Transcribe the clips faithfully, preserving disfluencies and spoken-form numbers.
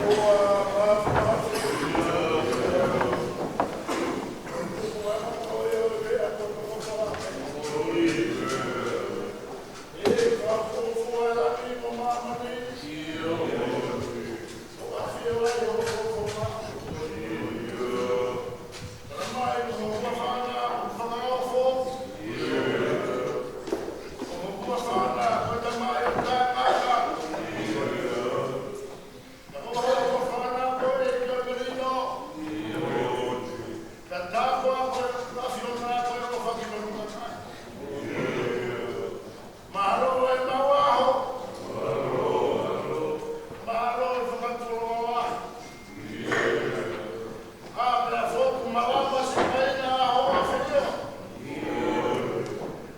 Ko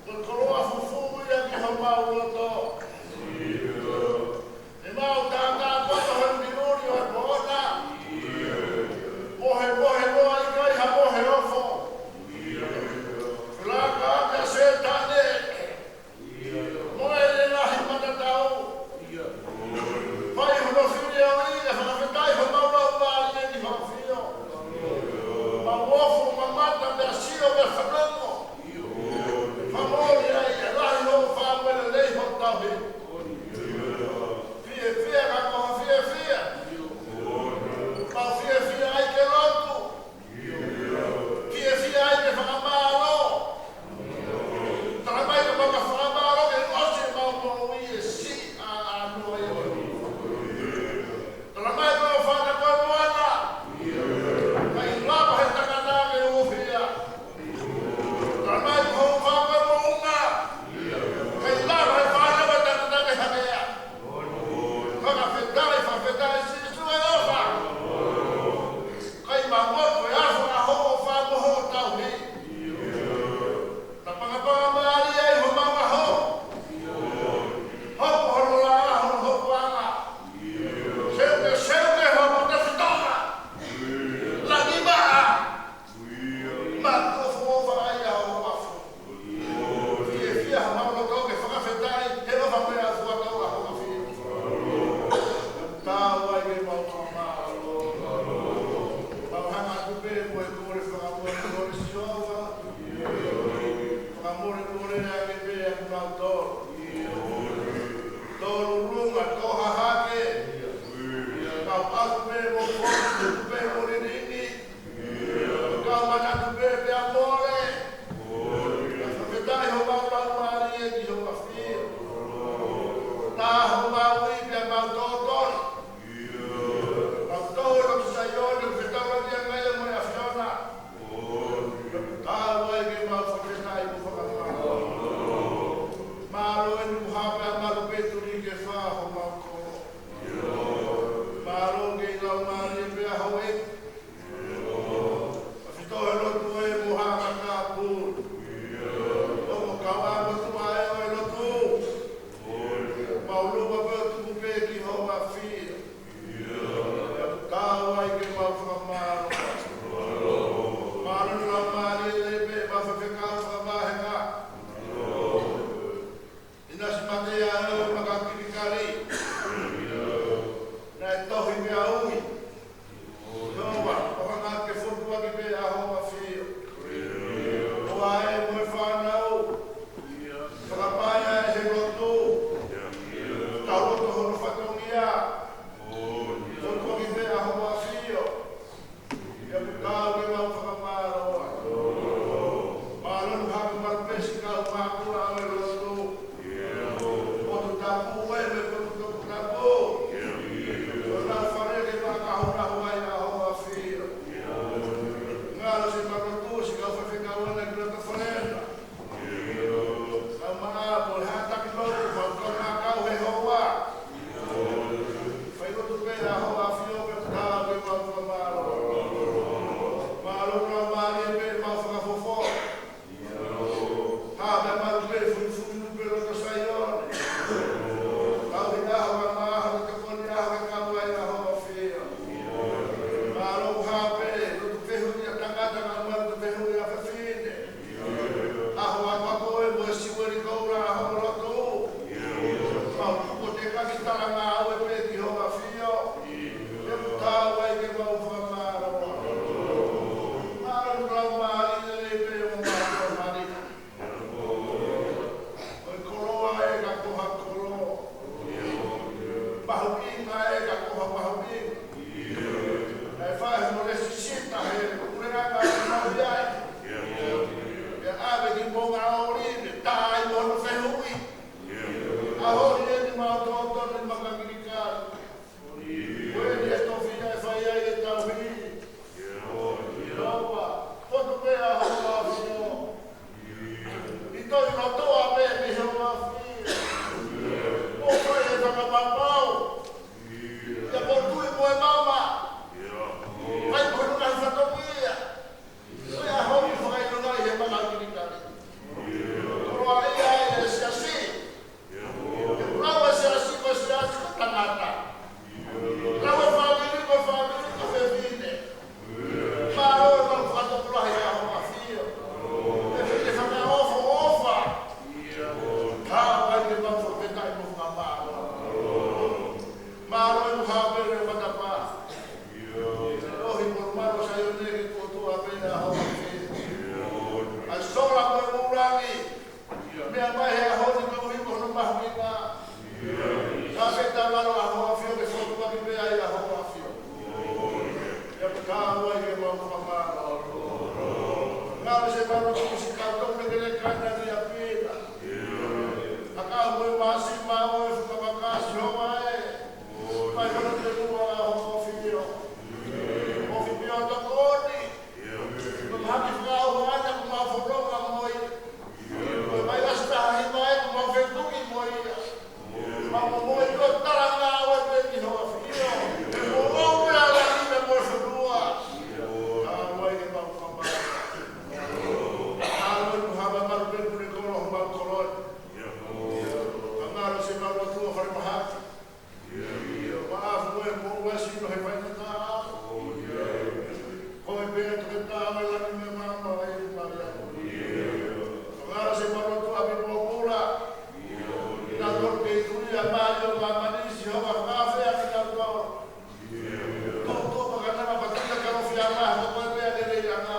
e koloa fufū ia ki homau loto. ʻE mau tātā kotoa he miuli ʻo e moʻona. Mohe, mohe noa ʻikai ha mohe ofo. Laka ʻa Sētane. Mo e lelahi matatau. Fai hono fili ʻo ʻi he fakafetaʻi homau laumālie ki ho ʻAfio. Mau ofo, mamata, pea sio, pea fanongo. Fakamolemole ai, ʻe lahi hoʻo fāmele lei hoʻo tauhi. Fiefia ka ko ha fiefia. Mau fiefia ai ke lotu. Fiefia ai ke fakamālō. Talamai ka mau fakamālō ke ʻosi ʻemau moʻui ʻe siʻi ʻa ʻa noa ia. Talamai ko e fana ko e moana. ʻIkai lava he tangata ke ʻuhia. Talamai ko e fana ko e moʻunga. ʻIkai lava he fana ko e tangata ke hakea. Fakafetaʻi, fakafetaʻi Sīsū ʻEhova. ʻIkai mau motu e afu ʻa hoʻo ʻofa mo hoʻo tauhi. Naʻa pangapanga mālie ai homau ʻaho. Hopo hono laʻā hono hopoʻanga. Seuke, seuke hono tefitoʻa. Langi maʻa. Mau ʻofa ai ʻa hoʻo ʻafu. Fiefia homau loto ke fakafetaʻi he ʻofa mo e ʻafu ʻa ho ʻAfio. Tāu ai ke mau fakamālō. Mau hanga atu pē mo e kole fakamolemole Sihova. Fakamolemole ake pē ʻa kimautolu. Tolu lunga, tō hahake. Mau ʻalu pē mo foki, tuku pē mo lilingi. Kau manatu pē pea mole. Fakafetaʻi homau laumālie ki ho ʻAfio. Tā homau ui pea mau tōtō. Mau tō ʻi loto Saione, fetaulaki ange ia mo e ʻAfiona. Tāu ai ke mau fakafetaʻi mo fakamālō. Mālō e nuha pea malu pē tuli ke fā homau kolo. Mālō ke ʻi laumālie pea ho ʻEiki. ʻAfio he lotu ē mo ha matapu. ʻO mo kau ʻa mo tuʻa ē ʻo e lotu. Mau lua pē ʻo tuku pē ki ho ʻAfio. Tāu ai ke mau fakamālō. Mālō e laumālie lelei pē mau faifekau fakavahenga. ʻInasi mate ia ʻo e maka kilikali. Naʻe tohi pea ui. Noa, ʻo hanga ke fotu ʻaki pē ʻa ho ʻAfio. ʻO ʻai mo e fānau. Fakapaea ʻe he lotu. Tau loto hono fatongia. Fotu ʻaki pē ʻa ho ʻAfio. Se mano kusi kau tau le kele kana ni a pina. Aka mo e masi ma o e fuka makasi ho mai. Mai hono te mua la ho fio. Ho fio to koni. Ko mahaki faka o ana ko ma fono ka moi. Ko mai la sta hi mai ko ma fetuki moi. Ma mo mo i ko tala na o e peni ho afio. E mo o mo e ala ni me mo e fonua. Ka wai ke mau kama. Ka wai mo hama malu pe pule kolo ho mau koloni. Ka ngalo se mau atua fale mahaki. Ma afu e mo ua sino he fai na ka. Ko e pea to ke ta ma la ni me ma ma e ma ya. Ka ngalo se mau atua mi mo pula. Ina tolu ke tuli a Mario ma manisi ho ka kafe a kina tolu. Tō tō ka kana ma patina ka ofi a ma ha tō koe pea ke lei a ma.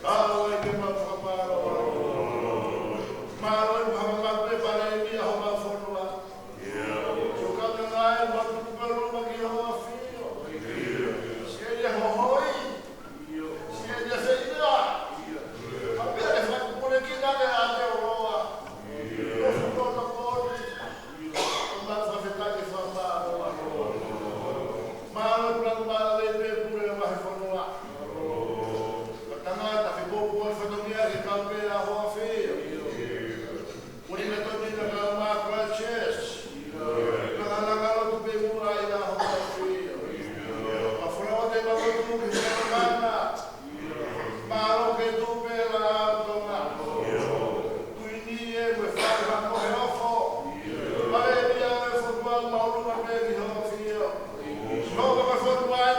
Ka o e ke mau whakamaro. Maro e mahama ma pe pare e mia ho ma fonua. Tō ka ngana e ma tuku ka roma ki ho ma fio. Se ia ho hoi. Sia ia se ina. Ka pea le fai pule ki na le a te oloa. Lo fuko to koni. Ko ma fa fe ta ke fa ma oloa. Ma lo na ma le pe pule ma he fonua. Ka tangata fe popo e fatongia ke kau pe a ho afio. Uli na toni na kau ma Christchurch. Langa langa lo tu pe mua i na ho afio. A fora o te ma lo tu ki he mana. Ma lo ke tu pe la au tonga. Tui ni e mo e fai ha mo he ofo. Ma e ni a e fotua ma ulu ma pe ki ho afio. Ho ma fotua e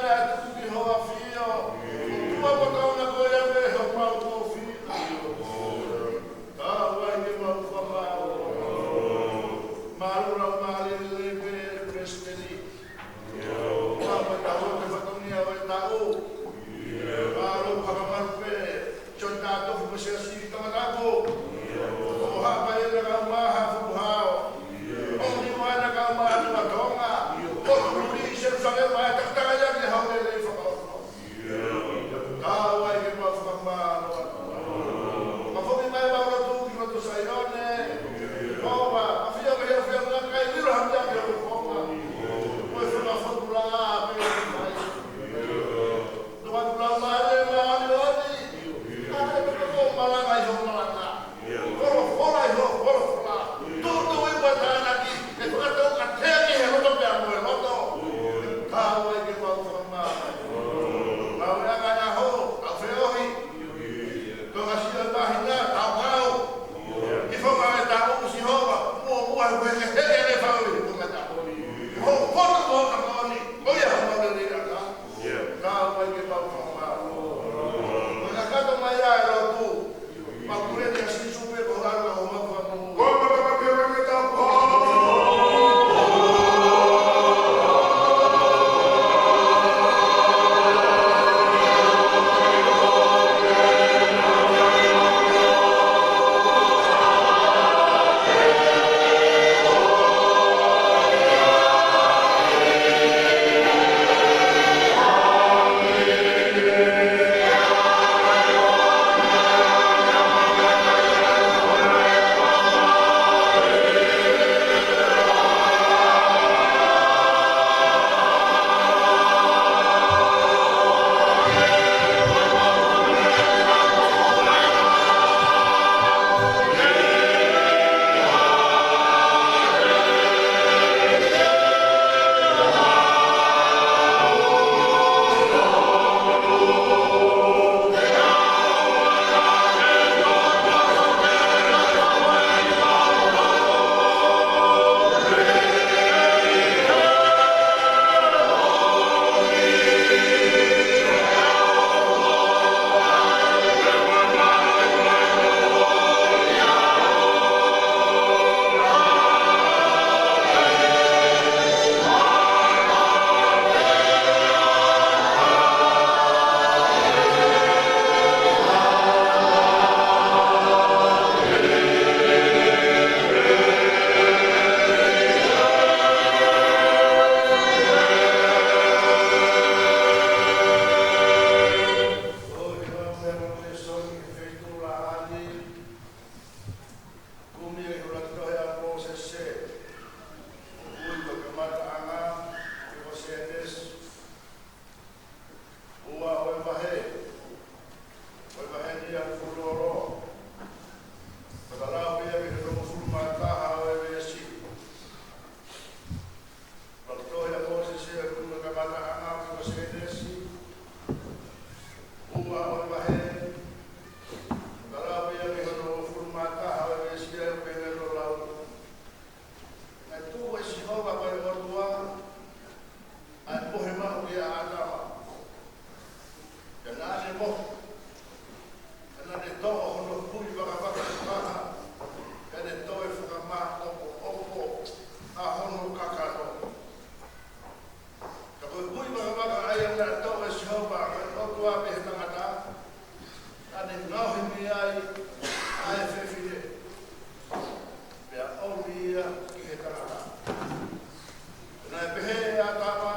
Anga ko Sēnesi, ua ʻo e vahe, ka lau pē ia mei hono hongofulu mā taha ʻo e veesi ʻo pehē ʻa e lau. Naʻe tuku ʻe Sihova ko e ʻOtua ʻa e mohe maʻu kia ʻĀtama. Pea naʻa ne mohe, pea naʻa ne toʻo hono kui vakavaka ʻe taha, pea ne toe fakamāʻopoʻopo ʻa hono kakano. Ka ko e kui vakavaka ʻa ia naʻe toʻo ʻe Sihova ko e ʻOtua mei he tangata, naʻa ne ngaohi mei ai ʻa e fefine, pea ʻomi ia ki he tangata. Naʻe pehē ʻe ʻĀtama,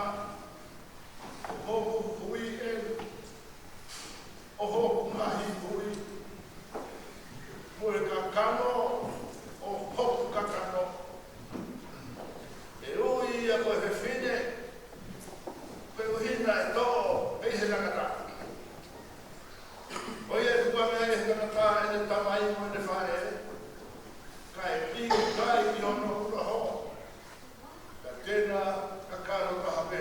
ko hoku kui eni, ʻo hoku ngaahi kui, mo e kakano ʻo hoku kakano. ʻE ui ia ko e fefine, koeʻuhi naʻe toʻo mei he tangata. Ko ia ʻe tukuange ai ʻe he tangata ʻene tamai mo ʻene faʻē, kae pinga ai ki hono ulo hoʻo. Ka te na kakano taha pē.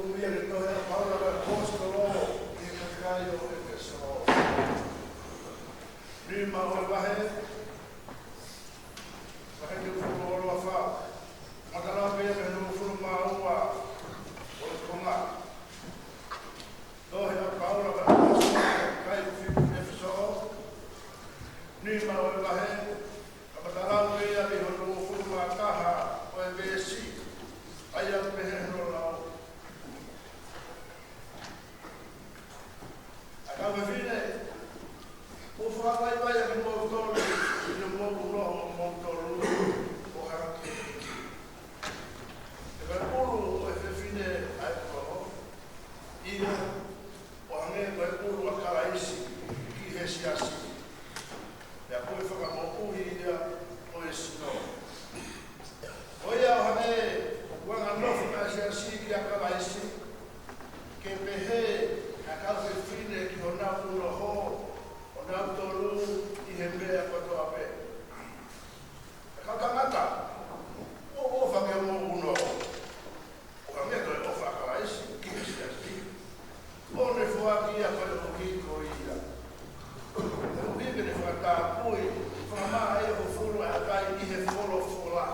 Ia ki he tohi ʻa Paula ko e ʻAposetolo ki he kakai ʻo ʻEfesō. Nima ʻo e vahe, vahe hongofulu ʻo e fā. Matala pē ia ki he hongofulu mā ua ʻo e konga. Tohi ʻa Paula ko e ʻAposetolo ki he kakai ʻoku fefine ʻi ʻEfesō. Nima ʻo e vahe, ka matala pē ia ki he hongofulu mā taha ʻo e veesi, ʻa ia ʻoku pehē hono lau. ʻA e kau fefine, ʻoku fakavaivaiʻi ʻa kimoutolu ʻi hoʻomou ʻunoho ʻomoutolu ʻo hangē ko e ʻulu ʻo e fefine ʻa e ʻunoho, ʻio, ʻo hangē ko e ʻulu ʻa Kalaisi ki he siasi, pea ko e fakamoʻui ia ʻo e sino. Ko ia ʻo hangē ʻoku anganofo ʻa e siasi kia Kalaisi, ke pehē ʻa e kau fefine ki honau ʻunoho, ʻonautolu ʻi he meʻa kotoa pē. Ka kau tangata, mou ʻofa ki homou ʻunoho, ʻo hangē ko e ʻofa ʻa Kalaisi ki he siasi, ʻo ne foaki ia koeʻuhi ko ia, koeʻuhi ke ne fakatapui, fakamaʻa ʻa e fufulu ʻa e ʻatai ʻi he folofola,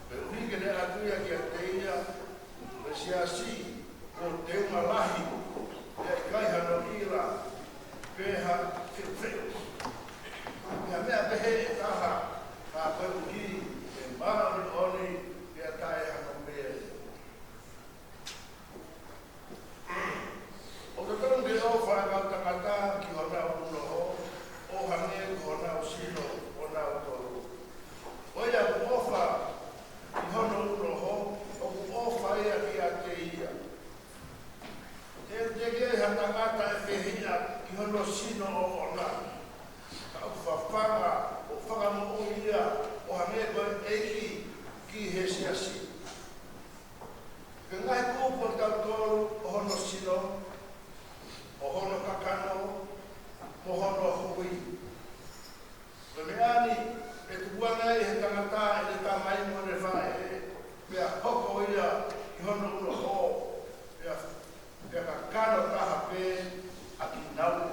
koeʻuhi ke ne ʻatu ia kiate ia, ko e siasi, ko e teunga lahi, pea ʻikai hano ʻila, pe ha feʻufeʻu, pe ha meʻa pehē ʻe taha, ka koeʻuhi ke māʻoniʻoni, pea taʻe hano pehē. ʻOku totonu ke ʻofa ʻa e kau tangata ki honau ʻunoho, ʻo hangē ko honau sino ʻonautolu. Ko ia ʻoku ʻofa ki hono ʻunoho, ʻoku ʻofa ia kiate ia. He teʻeki ai ha tangata ʻe fehiʻa ki hono sino ʻoʻona, ka ʻoku fafanga ʻo fakamoʻui ia, ʻo hangē ko e ʻEiki ki he siasi. Ko e ngaahi kupu ʻo tautolu ʻo hono sino, ʻo hono kakano, mo hono hui. Ko e meʻa ni, ʻe tukuange ai ʻe he tangata ʻene tamai mo ʻene faʻē, pea hoko ia ʻi hono ʻunoho, pea, pea kakano taha pē ʻa kinaua.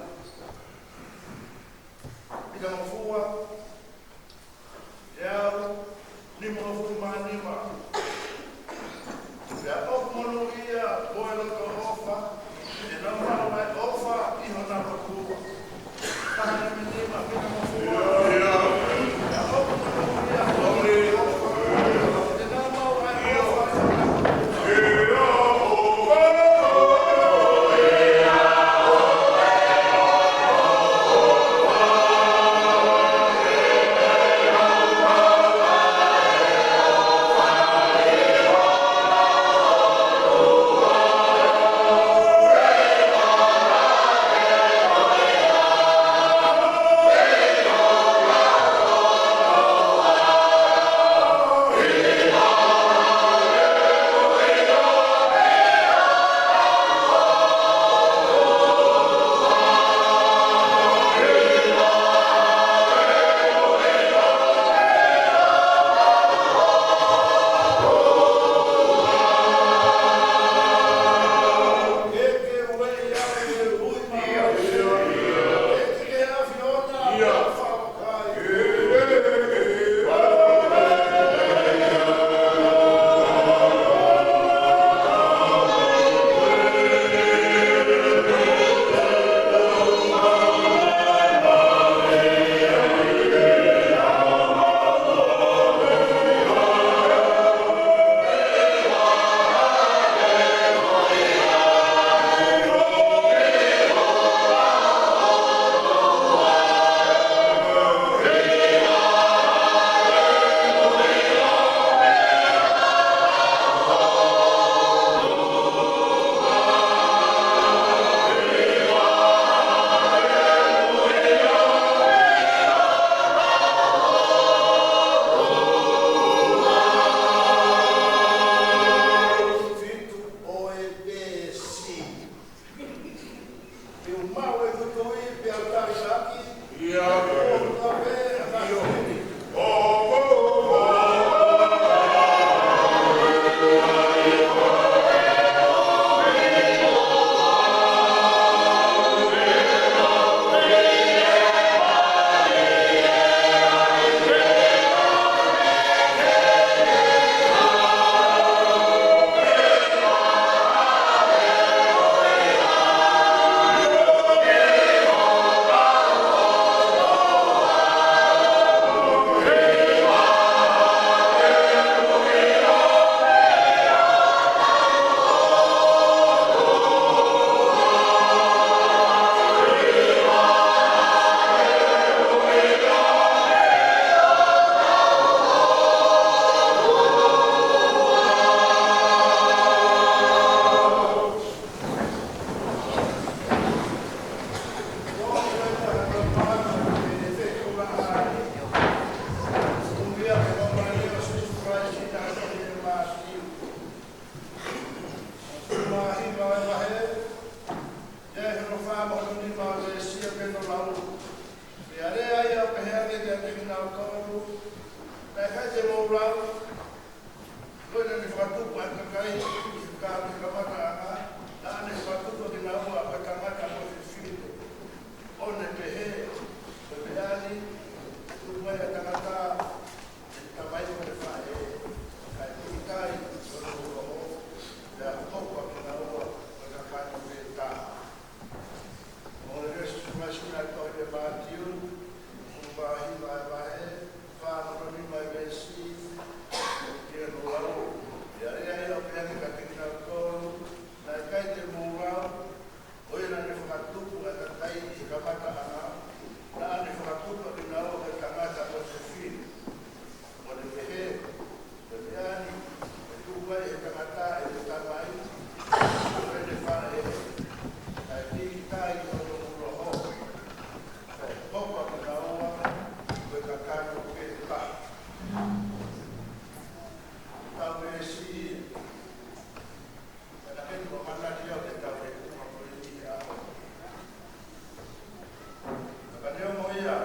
Vahe, ʻi he hono fā mo hono nima veesi ʻoku ne lau: Pea lea ia ʻo pehē ange kiate kinautolu, naʻe ʻikai te mou lau, ko ia naʻa ne fakatupu ʻa e kakai ʻi he ka-, ʻi he kamataʻanga, naʻa ne fakatupu kinaua ko e tangata mo e fefine, ʻo ne pehē, Ko e meʻa ni, tuku mai ʻa e tangata, ʻe tamai mo e faʻē, kae pikitai ʻi hono uloʻo, pea hoko ʻa kinaua ko e kakano pē taha. Mole Iesu Kalaisi naʻe tohi ʻe Mātiu, ʻi he vahe, vahe, vahe fā mo hono nima veesi ʻoku ne lau: Pea lea ia ʻo pehē ange kiate kinautolu, naʻe ʻikai te mou lau, ko ia naʻa ne fakatupu ʻa e kakai ʻi he kamataʻanga, naʻa ne fakatupu kinaua ko e tangata mo e fefine, ʻo ne pehē, Ko e meʻa ni, ʻe tuku ai ʻe he tangata ʻene tamai mo ʻene faʻē, kae pikitai ʻi hono uloʻo, kae hoko ʻa kinaua ko e kakano pē taha. Tau veesi ia. Ka naʻe ʻikai ke u manatu au ki he tau fekuma ko eni he ʻaho ni. Ka neongo ia,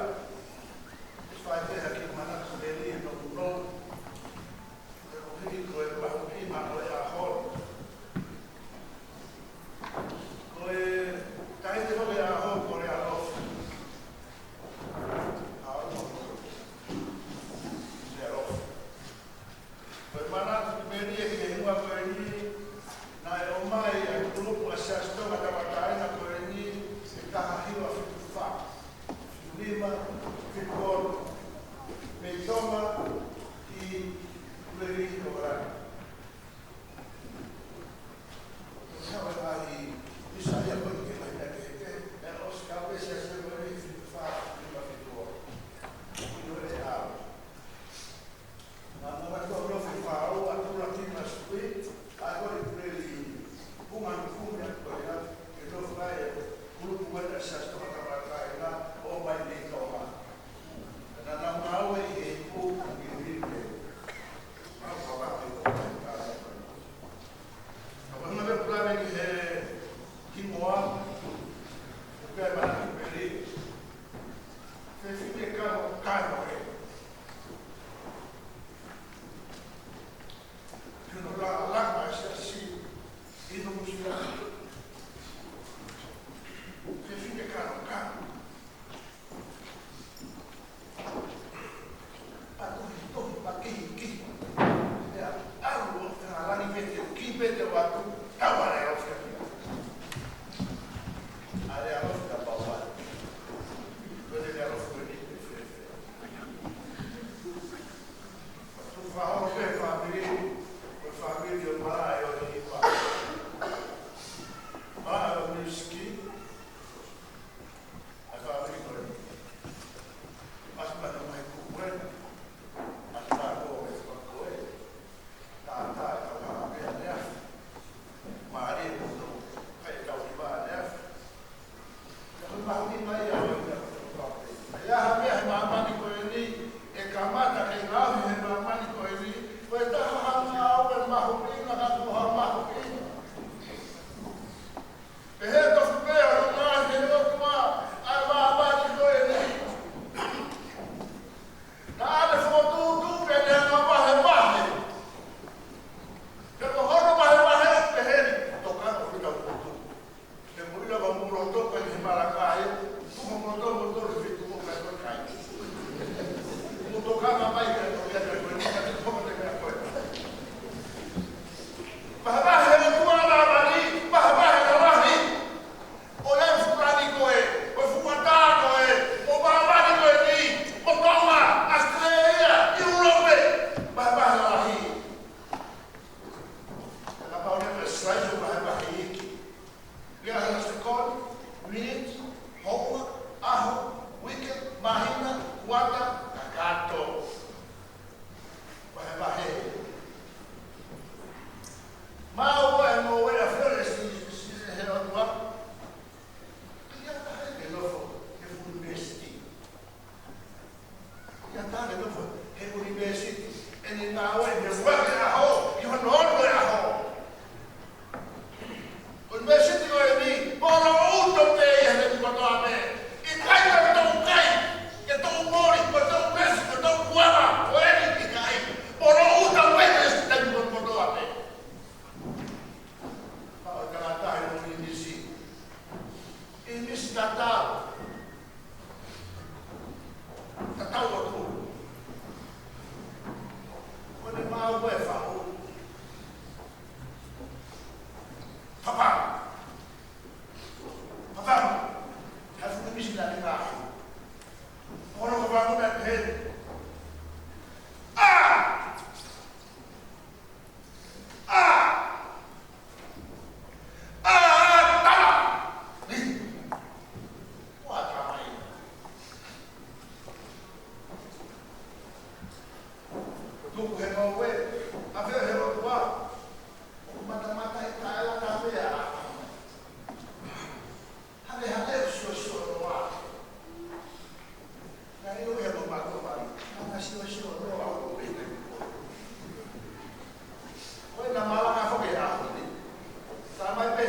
ʻe fai pē ha kiʻi manatu lelei nounou, koeʻuhi ko e mahuʻinga ʻo e ʻaho ni. Ko e taimi ko ē ʻaho ko e ʻalofi. ʻAho ko e ʻalofi. Ko e manatu melie ki he hingoa ko eni, naʻe ʻomai ʻe he kulupu ʻa e Siasi Tonga Tauʻatāina ko eni, ʻe taha hiva fitu fā, fitu nima, fitu ono, mei Tonga ki Upolu ʻi ʻIngolanti. Ko e hā e ngaahi misa ia ko eni ke lahi ʻaki ke, ʻe ʻosi kau pē Siasi ko eni fitu fā, fitu nima, fitu ono. Ko eni ʻo e ʻaho. Naʻa nau ʻalu ʻo nofo ʻi Fāua, ʻa Tula Kima Sui, ʻa ko e puleli, punga no kumi atu ko ia, ke nofo ai e kulupu ʻa e Siasi Tonga Tauʻatāina, ʻo mai mei Tonga. Naʻa nau ngāue ʻi he ipu ʻi Vilipe. Mau kau ake ko e kai. Ka ko e hanga pē ʻo lave ki he hingoa, ʻoku ʻi ai e manatu pē lelei. Fefine kano, kano ē. Kino la, la, ma, sa, si, ino musia.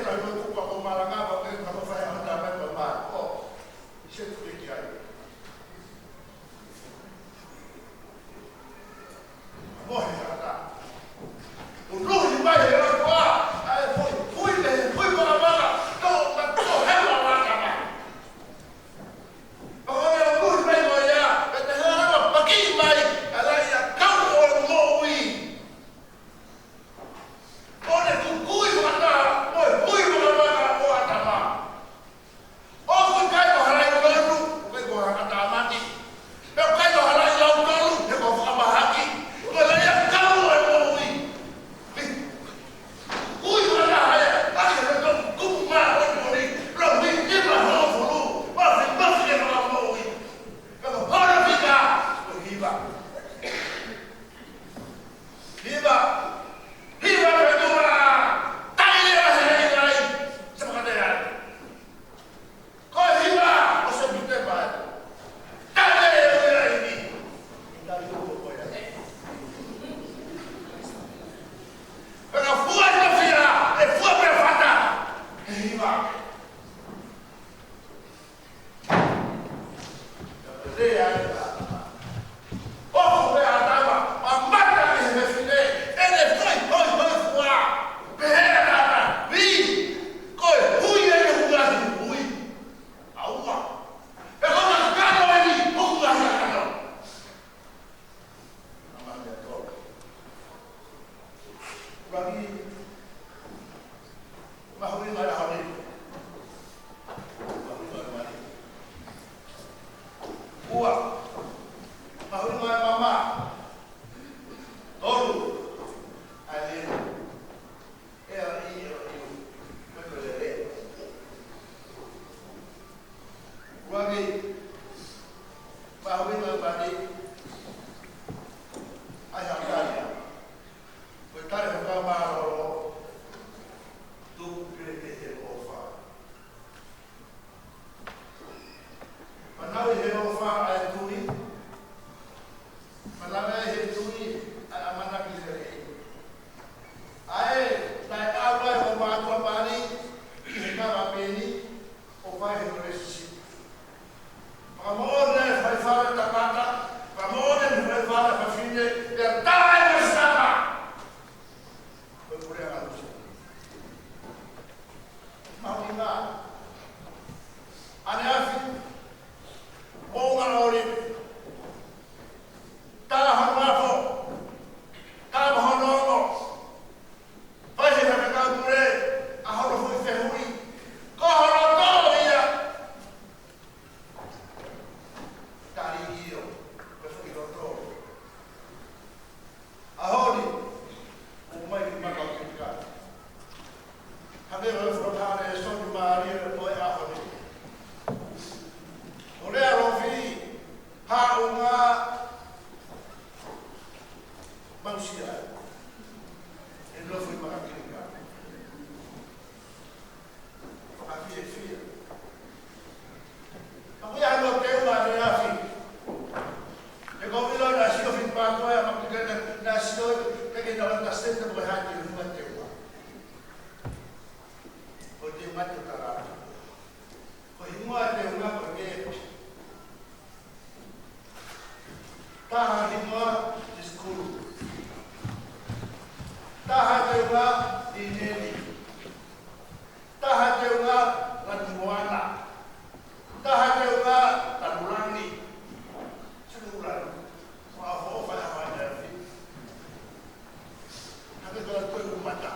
Ko e kupa ko Malanga, ko e kupa ko Fai Hau Tama ko Mā. Ko, se tu ki ai. Mo he kata. Unuhi mai he loa, ʻa e fui, fui le, fui makamaka, tō, ka tō he makamaka. Ka ko e unuhi mai ko ia, ka te hanga paki mai, ʻa ia kau ʻo e moʻui. ʻO ne kukui fakataha, mo e kui makamaka ʻo ʻAtama. ʻOku ʻikai ko ha laʻi tonu, ʻoku ʻikai ko ha kata maki. Pea ʻoku ʻikai ko ha laʻi lau tonu, he ko ha fakamahaki. Ko e laʻi ʻa e kau ʻo e moʻui. Kui fakataha ia, ʻa ia ko e kupu māʻoniʻoni, lau hiki ma hongofulu, mafimafi e fakamoʻui. Pea ko hono fika, ko e hiva. Hiva. Hiva pē tuʻa. Taʻi leva he lailai. Sa makatea. Ko e hiva ʻo Sepitema. Taʻi leva he lailai ni. Taʻi leva ko ia. Pea ka fua ʻi he fia, ʻe fua pē fata. He hiva. Pea pehē ʻe ʻAtama, ʻoku pehē ʻe ʻAtama, ʻa mata ki he fefine, ʻene foʻi, foʻi, foʻi fua. Pehē ʻe ʻAtama, ʻi, ko e hui ʻeni ʻoku ngaahi hui. ʻAua. Pea ko e kakano ʻeni ʻoku ngaahi kakano. Naʻa mei tolu. Ulangi, mahuʻinga ʻa e ʻaho ni. Mahuʻinga ʻa e mali. Ua, mahuʻinga ʻa e mama. Tolu, ʻa e lele. E a i o i o. Ko e lele. Ulangi, mahuʻinga ʻa e mali. ʻAi ha tali ia. Ko e tali ʻa e fakamālō, tuku pē ke he ʻofa. Fanauʻi he ʻofa ʻa e tui. Fanauʻi he tui ʻa e ʻamanaki lelei. ʻA e, naʻe ʻalu ai ʻo mātuʻa mali ki he kava peni, ʻo fai he relationship. Fakamoʻoni e fai fale tangata, fakamoʻoni e fai fale fafine, pea tae mo sitaka. Ko e puleʻanga ʻosi. Mahuʻinga. ʻAneafi, moʻunga ʻōlive. Tā hono afo, tā mo hono ongo. Fai he faifekau pule, ʻa hono foʻi fehuʻi. Ko hono tō ia. Tali ʻio, ko e foʻi loto. ʻAho ni, ʻomai ki maka o Kilikani. Hangē ko e fakataha ʻa e soni mālie ʻo e ʻaho ni. ʻO Lea Lofi, Haʻunga, Mausia. ʻE nofo ʻi maka Kilikani. Fakafiefia. Ka ko ia no te ua ne afi. He ko ilo na sio fi pa ko ia ma kika na, na sio ke ke na wata senta mo hai te ua te ua. Ko te ua te tala. Ko hingoa te ua ko ke. Taha hingoa Tisikulu. Taha teunga Nineli. Taha teunga Lanimoana. Taha teunga Tanulangi. Sikulan. Ua ho fai ha fai na fi. Hake kala tue kumata.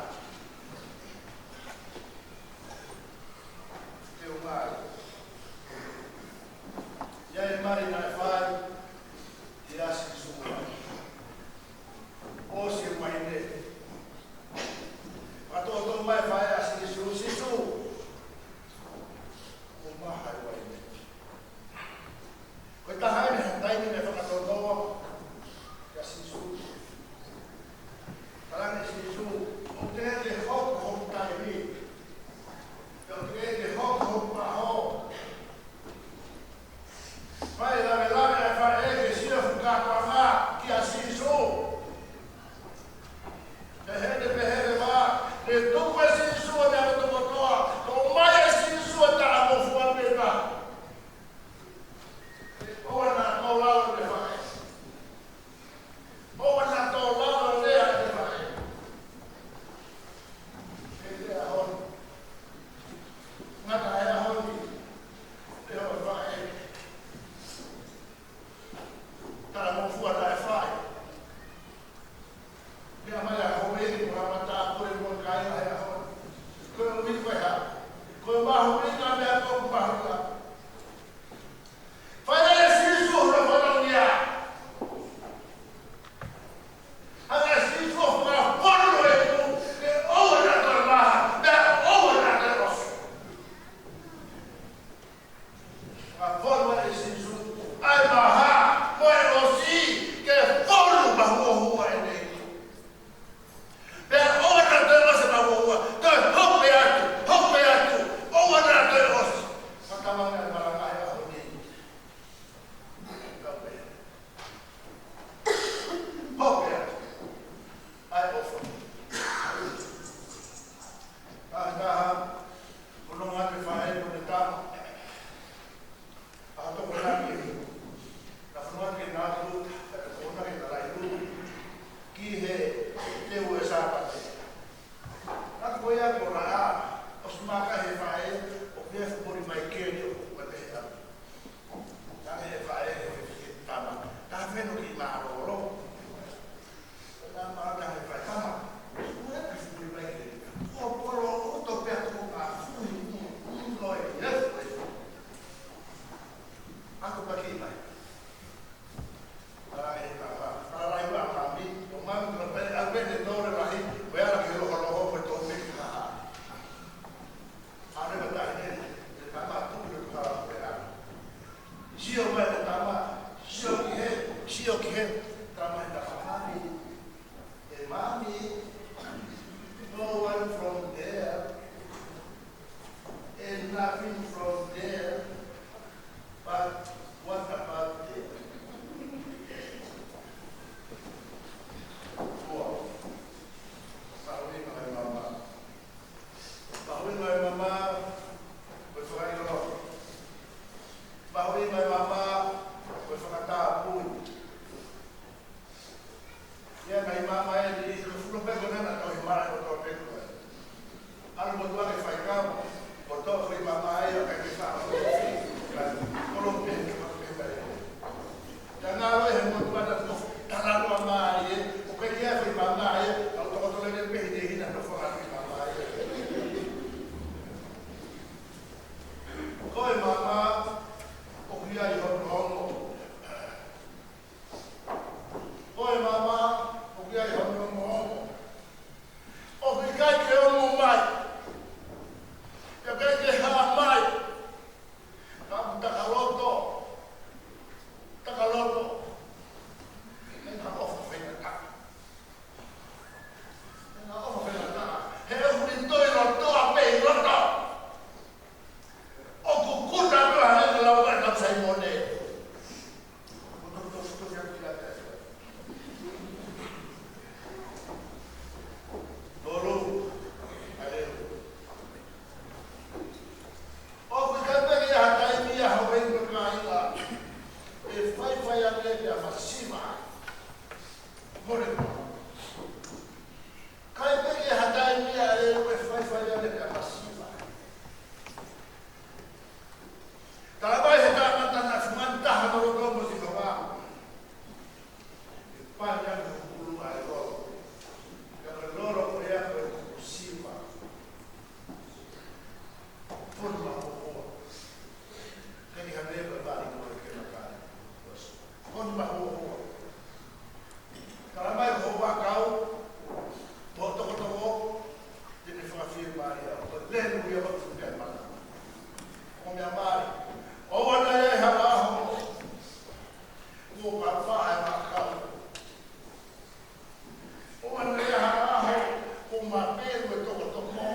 Nothing from there, but what about there? Ua. Mahuʻinga e mama. Mahuʻinga e mama, ko e fakaʻilonga. Mahuʻinga e mama, ko e fakatapui. Ia, naʻe mama eni, ko e fulu pē ko ena, naʻe tohi mai ko e tohi pē ko ē. ʻAlu mo tuʻa ke fai kama, ko e tohi mama ia, ka ke fai. Kolo pē, kolo pē mai. Ka ngalo he mo tuʻa na ko, ka ngalo mama ia, ʻoku ʻikai ke fai mama ia, ka ʻoku toko tole le pē, ʻi he hina no fai mama ia. Ko e mama, ʻoku ʻi ai hono ongo. Ko e mama, ʻoku ʻi ai hono ongo. ʻOku ʻikai ke ongo mai. ʻIkai ke hā mai. Ka ʻoku takaloto. Takaloto. He ʻoku ʻofa faingataʻa. He ʻoku ʻofa faingataʻa. He ʻoku ne toe loto ʻa pē ʻi loto. ʻOku kuta pē ʻa e lau ʻa e kau Saimone. Tolu. ʻAlelu. ʻOku ʻikai pē ke ʻi ai ha taimi ia, houʻeiki mo e kāinga, ʻe faifai ange pea masiva. Mole. ʻIkai pē ke ʻi ai ha taimi ia, ʻe ʻe faifai ange pea masiva. Talamai he tangata naʻe fungani taha mo loto mo Sihova. ʻE pani ange hono pulu ʻa e lolo. Pea ko e lolo ko ia ko e siva. Fonu mahohoa. Keni ha leva vali mo e kena kai. Fonu mahohoa. Talamai ko e ʻakau, mo e tokotoko, te ne fakafiemālie au, ko e lelu ia ʻo e fuʻu meʻa mala. Ko e meʻa mali. ʻOua naʻa ʻi ai ha ʻaho, kuo pāpā e ʻakau. ʻOua naʻa ʻi ai ha ʻaho, kuo mapelu e tokotoko.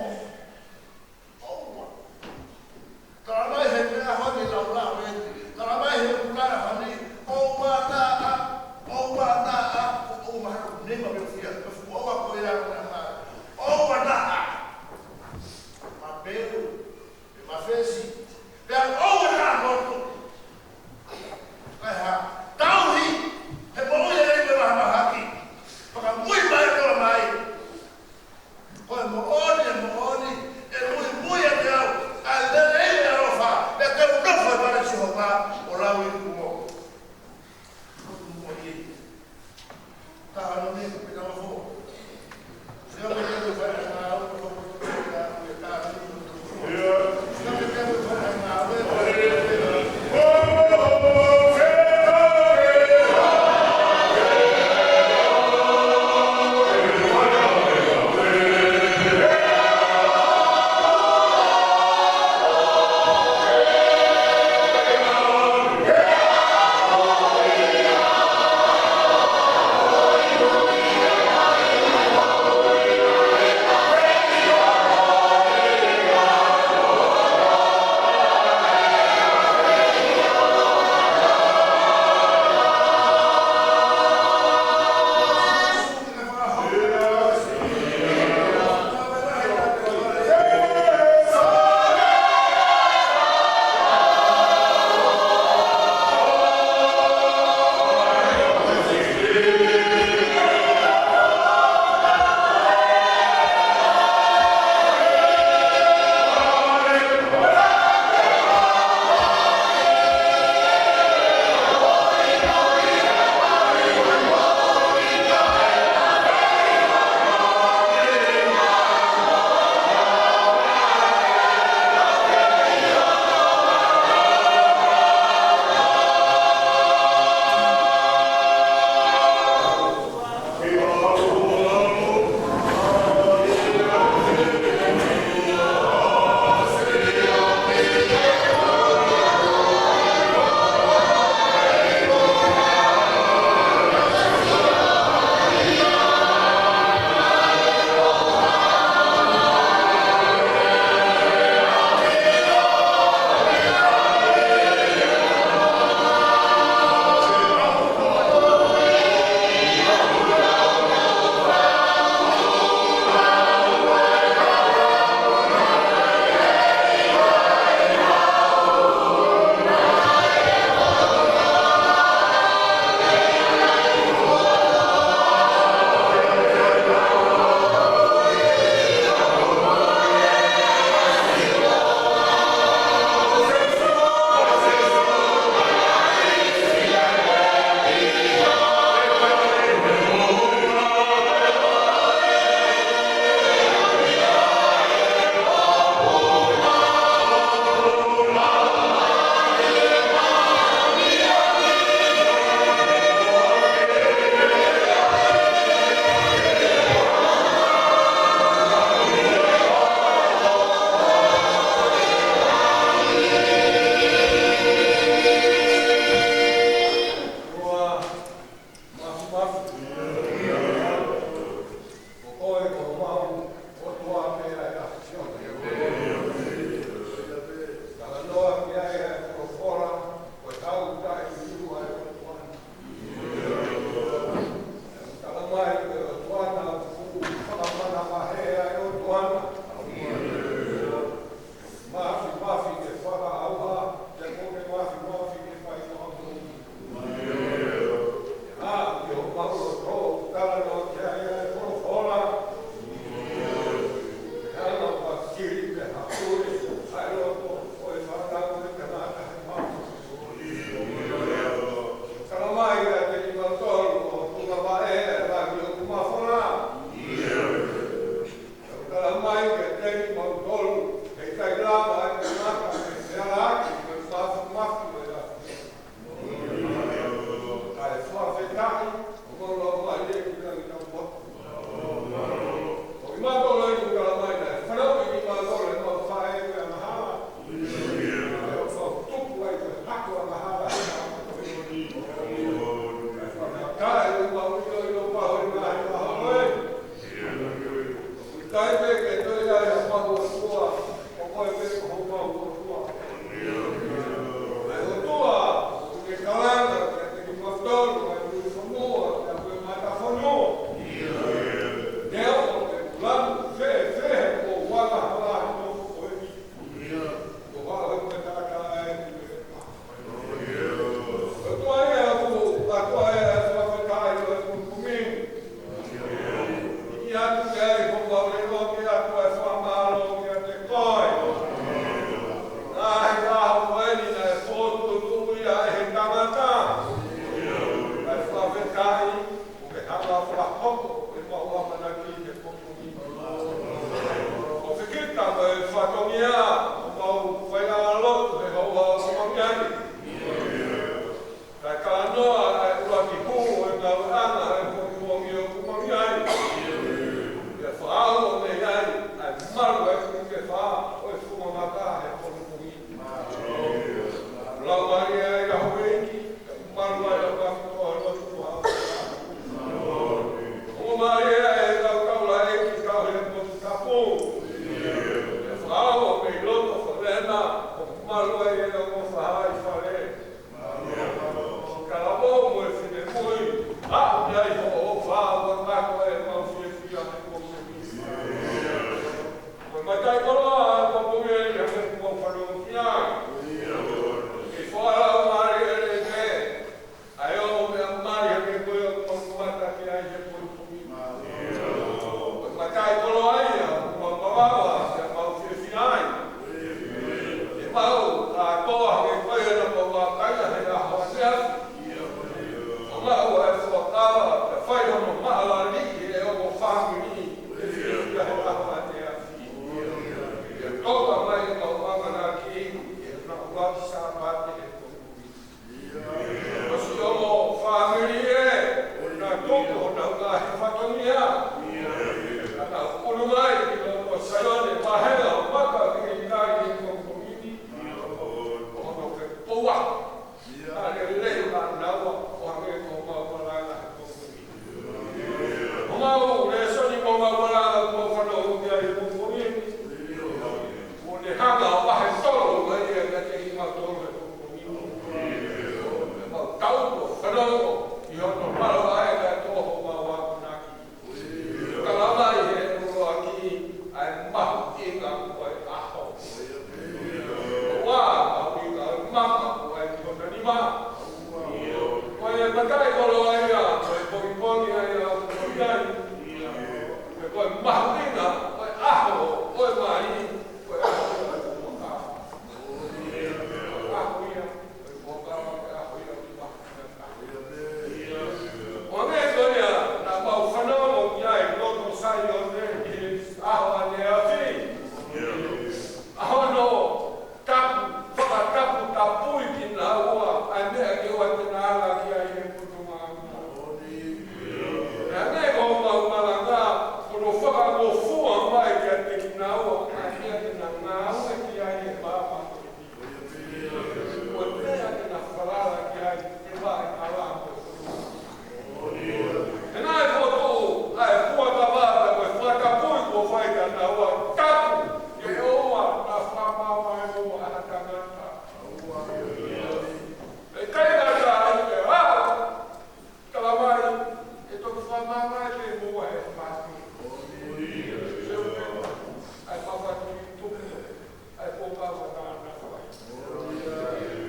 ʻOua. Talamai he meʻa honi lau lau eni. Talamai he meʻa honi. ʻOua naʻa, ʻoua naʻa, ʻoua naʻa, nima me fia. Ka fuʻu ʻoua ko ia naʻa. ʻOua naʻa. Mapelu, ʻe mafesi. Pea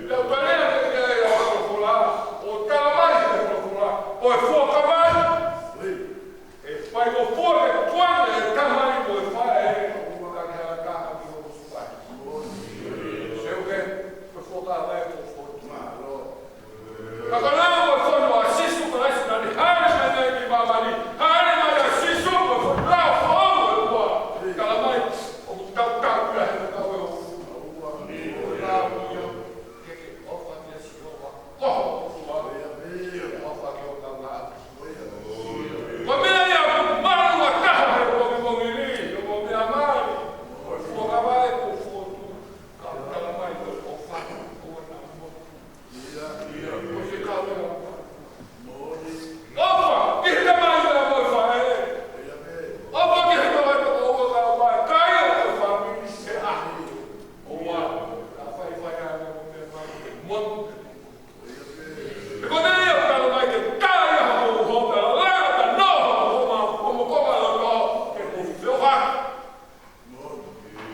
Pea u pehē ange ki ai ʻa e folofola, ʻo talamai ʻe he folofola, ko e fuakava ē, ʻe fai ʻo fuakava ʻe he tamai mo e faʻē, ʻo ʻikai ha taha ʻe ʻosi fai. Seuke, ko e fuakava ē, ko e fuakava. Ka ko e lao ʻo e fono ʻa Sīsū Kalaisi naʻa ne hāʻele mai ai ki māmani, hāʻele mai ʻa Sīsū ko e fono lao foʻou ʻo e ua. Talamai, ʻoku tautau ia he kau ʻe ua. Lao ia, ke ke ʻofa kia Sihova, ko ho ʻOtua, ke ʻofa ki ho kaungā. Ko e meʻa ia ʻoku malu ʻa taha he pongipongi ni, ʻoku meʻa mai, ko e fuakava ē, ko e fuakava. Ka talamai ko e ʻofa, ʻoua naʻa motu. ʻOfa ki he tamai mo e faʻē. ʻOfa ki he tamai mo e faʻē. Kai ʻa e fāmili he ʻaho. ʻOua, ka faifai ʻa e mo e faʻē mo e motu. He ko e meʻa ia ʻoku talamai ke kai ʻa hoʻo homa, lava ta noa hoʻo homa, hoʻomo koma loto, ke ko feoha.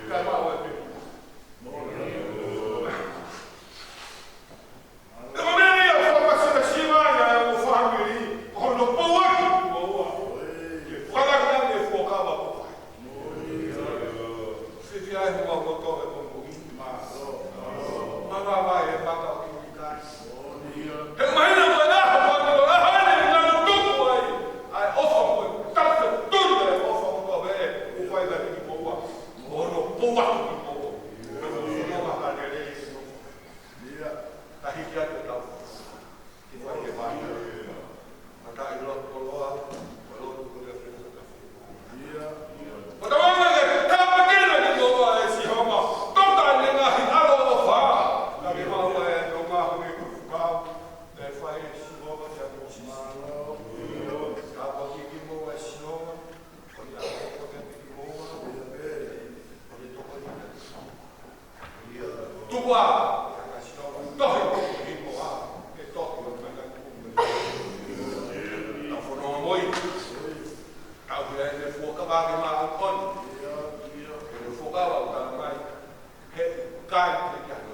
Kai maʻu e pē. Ko e meʻa ia ʻoku fakamasiva ai ʻa e ongo fāmili, ko hono pouaki kimoua. Ke fakalaka ʻa e fuakava ko ia. Fiefia ai homau loto he pongipongi ni. Mālō. Mālō e maka ʻo kimuikai. He mahino ko e ʻaho ko eni, ko e ʻaho eni naʻa nau tuku ai ʻa e ʻofa ko e tafe tunu e ʻofa ko e ʻofa ē, ʻoku fai mai kimoua. Ko hono pouaki kimoua. Ko hono ʻofa lelei. Ka hiki atu e tau. Ke fai ke fai. Mataʻi loa koloa, koloa tu koloa ke fai. Ko tau anga ke tāpuekina kimoua ʻe Sihova, toka ʻene ngaahi ʻaloʻofa, ka ke maʻu ʻa e ngaahi ʻofa, ke fai ʻe Sihova, ke ʻofa ʻe Sihova. Tāpuekina kimoua ʻe Sihova, ko ia ko e kimoua, ko e toko ia. Tuku ā, tohi, hiko ā, ke tohi, ʻo mena kumu. Tau fononga mo ia. Tau hea ʻene fuakava ke māʻoniʻoni. ʻEne fuakava ʻoku talamai, he kai ke ke hano.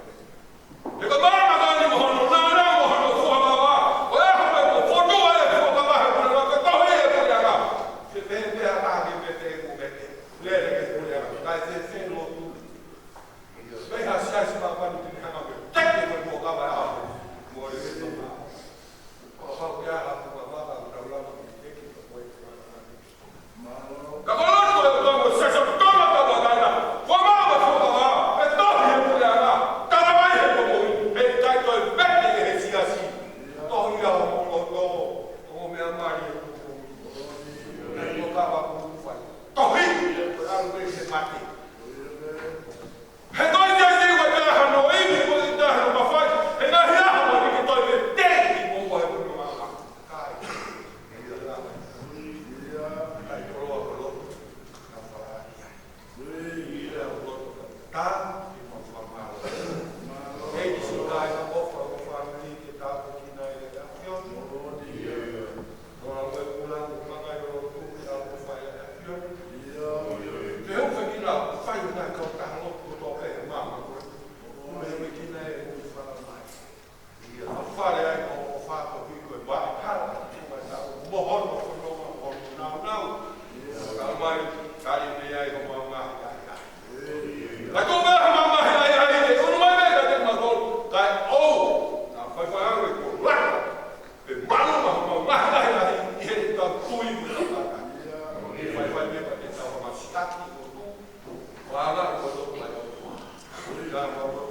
He ko e māmani ko eni mo hono nāunau mo hono fuakava. ʻO e ʻaho ko ē ʻoku fotu ai e fuakava he puleʻanga, ko e tohi e puleʻanga. Ke pehē pē ha taha ke pehē ʻoku meke. Lele ke puleʻanga. Kai fēfē lotu. Pea ha siasi māmani te ne hanga ʻo teke mo e fuakava ʻa e ʻaho. Mo e lele mama. Ko e pau ke ʻi ai ha fuakava ka tau lava ke teke mo e fuakava. Ka ko e lotu ʻo e ʻOtua mo e siasi ʻoku tau lava ʻo taʻengata. Ko e maʻu e fuakava, ʻe tohi he puleʻanga, talamai he pongipongi, ʻe ʻikai toe pehē ʻe he siasi. Tohi ia ʻo mo loto, ʻo meʻa mai he pongipongi. Ko e fuakava ʻoku fai. Tohi, ko e ʻalu mei he mate. He ko e ʻikai ke ʻi ai ha taha ʻoku ʻi ai hano ivi, ko e ʻikai hano mafai, he ngaahi ʻaho ʻoku ʻikai ke toe teke mo ua he kumi mama. Kai, kai koloa koloa, ka fala ia. Ia, koloa, ka tā, ki ma fama. Hei, ki si kai, ka ʻofa, ʻofa, ni ke tāpuekina e ʻAfiona. Ia. Ko e lau e kula, ko e maka ʻi loto, ko e lau ko fai ʻa e ʻAfiona. Ia. Ke hau fekina, fai na kau taha lotu kotoa pē he mama. Ko e hau fekina e ui fala mai. Ia. Fale ai ko e ʻofa ko e hiko e vaʻe hala, ko e tau mohono, ko e nonga, ko e nāunau. Ia. Kau mai, kali mei ai ko e maunga, ia, ia. Ia. Ka ko e maunga, ia, ia, ia, unu mai mei ka te mato, kai o, na fai fai au e ko laka. Pe malu ma, ma, ma, ʻi he tau tui mo e tau. Fai, fai, pe, pe, pe, tau ma sitaki mo tu. Wala, mo tu, mai o. Ia, ma, ma,